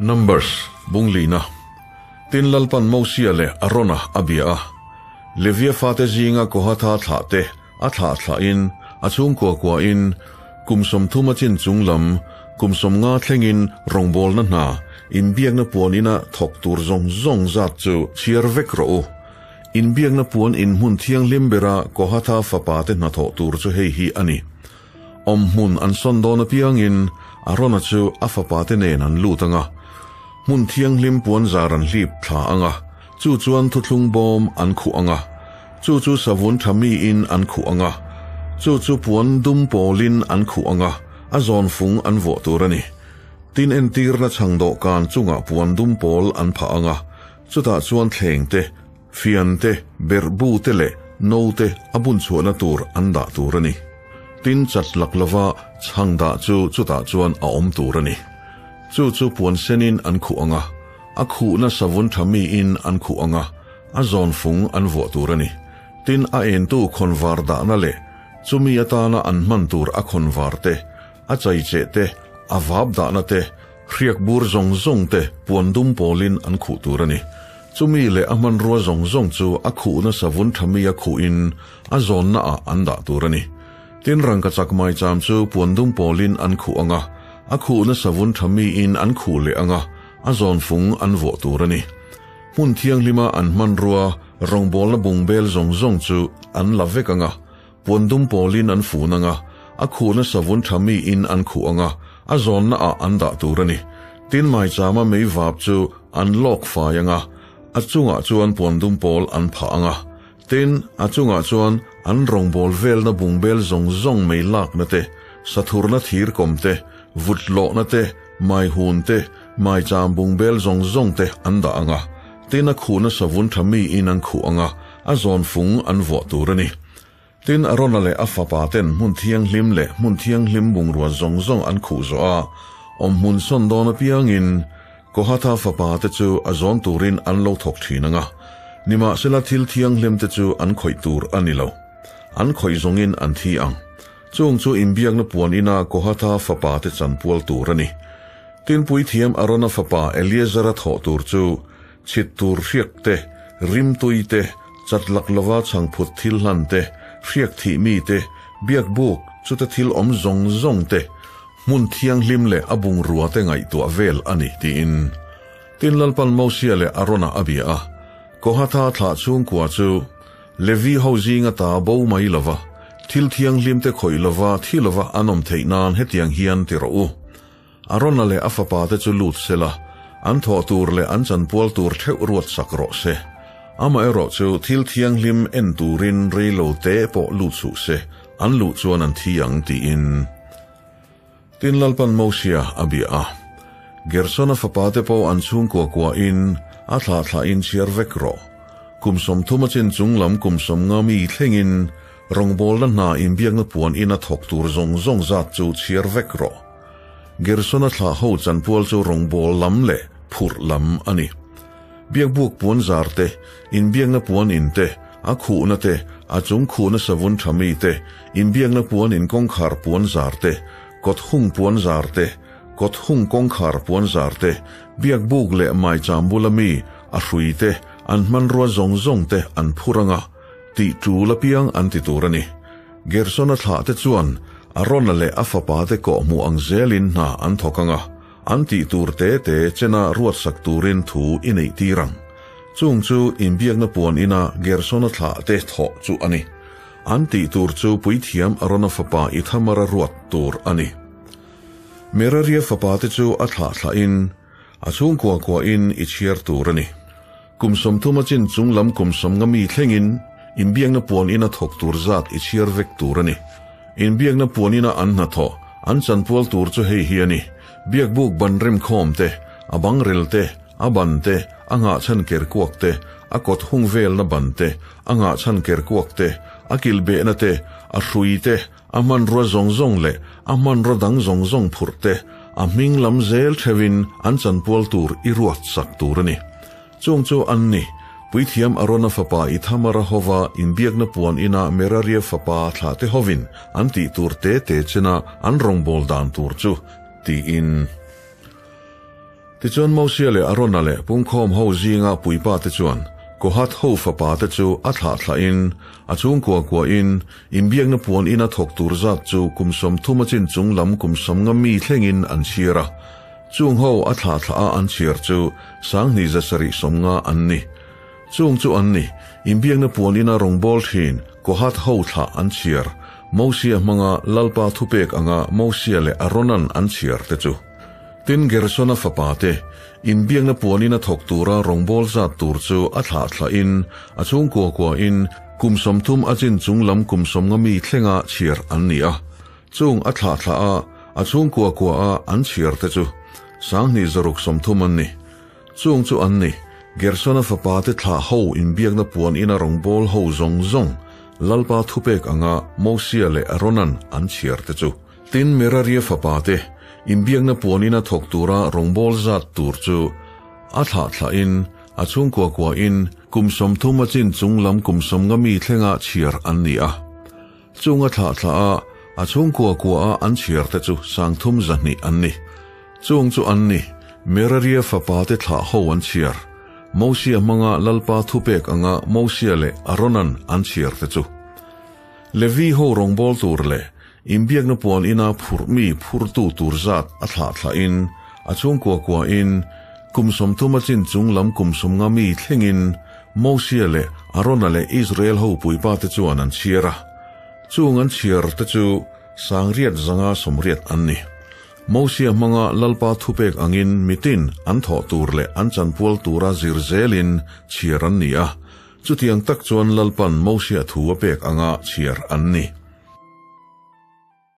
Numbers, bung lina. Tin Lalpan Mosia leh Arona a bia a. Levia fate zinga Kohatha thlah te a thlah thlahin, a chhungkua kuahin, kum 30 a chin chung lam, kum 50 thlengin rawngbawlna hna, inbiakna puan ina thawk tur zawng zawng zat chu chhiar vek rawh u. Inbiakna puan in hmun thianghlim bera Kohatha fapa te hnathawh tur chu hei hi a ni. Awmhmun an sawn dawn apiangin Arona chu a fapa te nen an lut ang a, hmun thianghlim puan zar an hlip thla ang a, chu chuan thuthlung bawm an khuh ang a, chu chu savun tha miin an khuh ang a, chu chu puan dum pawlin an khuh ang a, a zawn fung an vuah tur a ni. Tin entirna chhang dawhkan chungah puan dum pawl an phah ang a, chutah chuan thleng te, Fian te, berhbu te leh no te a bun chhuahna tur an dah tur a ni. Tin chat lak lova chhang dah chu chutah chuan a awm tur a ni. Chu chu puan senin an khuh ang a, a khuhna savun tha miin an khuh ang a, a zawn fung an vuah tur a ni. Tin a entu khawnvar dahna leh chumi atana an hman tur a khawnvar te, a chaicheh te, a vap dahna te, Hriak bur zawng zawng te puan dum pawlin an khuh tur a ni. Chumi leh a hmanrua zawng zawng chu a khuhna savun tha mi a khuhin a zawnna ah an dah tur a ni. Tin rangkachak maicham chu puan dum pawlin an khuh ang a, a khuhna savun tha miin an khuh leh ang a, a zawn fung an vuah tur a ni. Hmun thianghlima an hmanrua rawngbawlna bungbel zawng zawng chu an la vek ang a, Puan dum pawlin an fun ang a, a khuhna savun tha miin an khuh ang a, a zawnna ah an dah tur a ni. Tin maichama mei vap chu an lawk fai ang a, a chungah chuan puan dum pawl an phah ang a. Tin, a chungah chuan an rawngbâwl velna bungbel zawng zawng mei lakna te, sathurna thir kawm te, vut lawhna te, maihun te, maicham bungbel zawng zawng te an dah ang a. Tin, a khuhna savun tha miin an khuh ang a, a zawn fung an vuah tur a ni. Tin, Arona leh a fapa ten hmun thianghlim leh hmun thianghlim bungrua zawng zawng an khuh zawh a, awmhmun sawn dawn apiangin Kohatha fapa te chu a zawn turin an lo thawk thin ang a, nimahsela thil thianghlim te chu an khawih tur a ni lo. An khawih zawngin an thi ang. Chung chu inbiakna puan ina Kohatha fapa te chanpual tur a ni. Tin, puithiam Arona fapa Eleazara thawh tur chu Chhit tur hriak te, rimtui te, chat lak lova chhangphut thil hlan te, hriak thih mi te, biak buk, chuta thil awm zawng zawng te, hmun thianghlim leh a bungrua te ngaihtuah vel a ni, tiin. Tin Lalpan Mosia leh Arona a bia a, Kohatha thlah chhungkua chu Levi ho zinga ta bo mai lova, thil thianghlim te khawih lova thi lova an awm theih nan hetiang hian ti rawh u. Arona leh a fapa te chu lut sela, an thawh tur leh an chanpual tur theuh ruat sak rawh se. Amaherawh chu thil thianghlim en turin rei lo te pawh lut suh se, an luh chuan an thi ang tiin. Tin Lalpan Mosia a bia a, Gersona fapa te pawh an chhungkua kuahin a thlah thlahin chhiar vek rawh. Kum 30 a chin chung lam kum 50 mi thlengin rawngbawlna hna inbiakna puan ina thawk tur zawng zawng zat chu chhiar vek rawh. Gersona thlah ho chanpual chu rawngbâwl lam leh phurh lam a ni. Biakbuk puan zar te, inbiakna puan in te, a khuhna te, a chung khuhna savun tha mi te, inbiakna puan in kawngkhar puan zar te, kawt hung puan zar te, kawt hung kawngkhar puan zar te, biakbuk leh maicham bula mi, a hrui te, an hmanrua zawng zawng te an phur ang a, tih tul apiang an ti tur a ni. Gersona thlah te chuan Arona leh a fapa te kawhhmuh ang zelin hna an thawk ang a, an tih tur te te chena ruatsak turin thu i neih tir ang. Chung chu inbiakna puan ina Gersona thlah te thawh chu a ni. An tih tur chu puithiam Arona fapa Ithamara ruat tur a ni. Meraria fapa te chu a thlah thlahin, a chhungkua kuahin i chhiar tur a ni. Kum 30 a chin chung lam kum 50 mi thlengin inbiakna puan ina thawk tur zat i chhiar vek tur a ni. Inbiakna puan ina an hnathawh, an chanpual tur chu hei hi a ni, Biakbuk ban remkhawm te, a bangrel te, a ban te, a nghahchhan kerkuak te, a kawt hung velna ban te, a nghahchhan kerkuak te, a kilhbehna te, a hrui te, A hmanrua zawng zawng leh a hmanraw dang zawng zawng phurh te, a hming lam zel theuhin an chanpual tur i ruat sak tur a ni. Chung chu an ni, Puithiam Arona fapa Ithamara hova inbiakna puan ina Meraria fapa thlahte hovin an tih tur te te chena an rawngbâwl dan tur chu, tiin. Tichuan Mosia leh Arona leh pungkhawm ho zinga puipa te chuan Kohath ho fapa te chu a thlah thlah in, a chhungkua kua in, inbiakna puan ina thawk tur zat chu kum 30 a chin chung lam kum 50 mi thlengin an chhiar a. Chung ho a thlah thlah a an chhiar chu 2750 an ni. Chung chu an ni, inbiakna puan ina rawngbawl thin Kohath ho thlah an chhiar, Mosia hmanga Lalpa thupek anga Mosia leh Aronan an chhiar te chu. Tin Gersona fapa te, inbiakna puan ina thawk tura rawngbawl zat tur chu a thlah thlah in, a chhungkua kua in, kum 30 a chin chung lam kum 50 mi thlenga chhiar an ni a. Chung a thlah thlah a, a chhungkua kua a an chhiar te chu 2630 an ni. Chung chu an ni, Gersona fapa te thlah ho inbiakna puan ina rawngbawl ho zawng zawng, Lalpa thupek anga Mosia leh Aronan an chhiar te chu. Tin Meraria fapa te, inbiakna puan ina thawk tura rawngbawl zat tur chu a thlah thlah in, a chhungkua kua in, kum 30 a chin chung lam kum 50 mi thlenga chhiar an ni a. Chung a thlah thlah a, a chhungkua kua a an chhiar te chu 3200 an ni. Chung chu an ni, Meraria fapa te thlah ho an chhiar, Mosia hmanga Lalpa thupek anga Mosia leh Aronan an chhiar te chu. Levi ho rawngbawl tur leh inbiakna puan ina phur mi phurtu tur zat a thlah thlah in, a chhungkua kua in, kum 30 a chin chung lam kum 50 mi thlengin Mosia leh Arona leh Israel ho puipa te chuan an chhiar a. Chung an chhiar te chu 680 an ni. Mosia hmanga Lalpa thupek angin mitin an thawh tur leh an chanpual tura zir zelin chhiar an ni a. Chutiang tak chuan Lalpan Mosia thu a pek anga chhiar an ni.